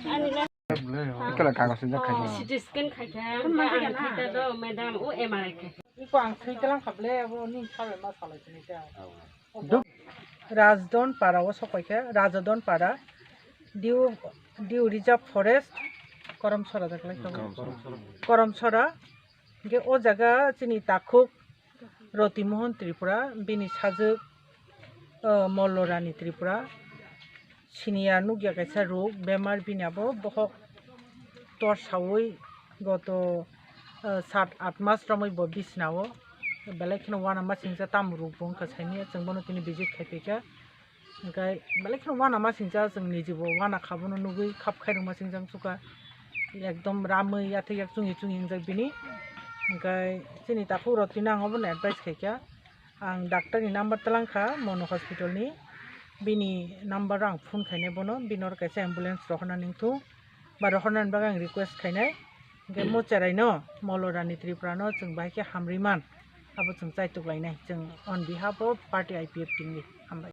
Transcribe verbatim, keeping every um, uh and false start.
Kela kagos swijak khaikha. C T scan khaikha, ang khaikha do, madam, o M R I khaikha. Iko ang thwi kalang kha ble, abo ni salai ma salai sini ta. Rajdon para o sok paikha, Rajdon para, Diu, Diu Reserve Forest, Koromsora da khlai kha. Koromsora. Koromsora. Hingke o jaga chini takhuk Roti Mohan Tripura, bini sajwk, o, Mollo Rani Tripura. Siniya nukya kaisa rog, bemar bini abo bohok tor sawi goto, o, sat at mas romwi bo bisnao. Belai kheno uanama singcha tamo rog bo wngkha saimanya, chwng bono tini visit khai phaikha. Hingke belai kheno uanama singcha, chwng nijibo uana kha bono nugwi khap khairokma singjak sukha. Ekdom ramwi yathek yak chungwi chungwi wngjak bini. Hingke chini takhuk rok tini ang obono advice khaikha. Ang doctor ni number twlang kha Mono hospital ni. Bini number o ang phone khainai bono, bini oro kaisa ambulance rohorna nangthung. Ba rohornani bagwi ang request khainai. Hingke mo cherai no, Mollo Rani Tripura no chwng bahai khe hamrwi man. Abo chwng chaitok lainai. Chwng on behalf of party I P F team ni hambai.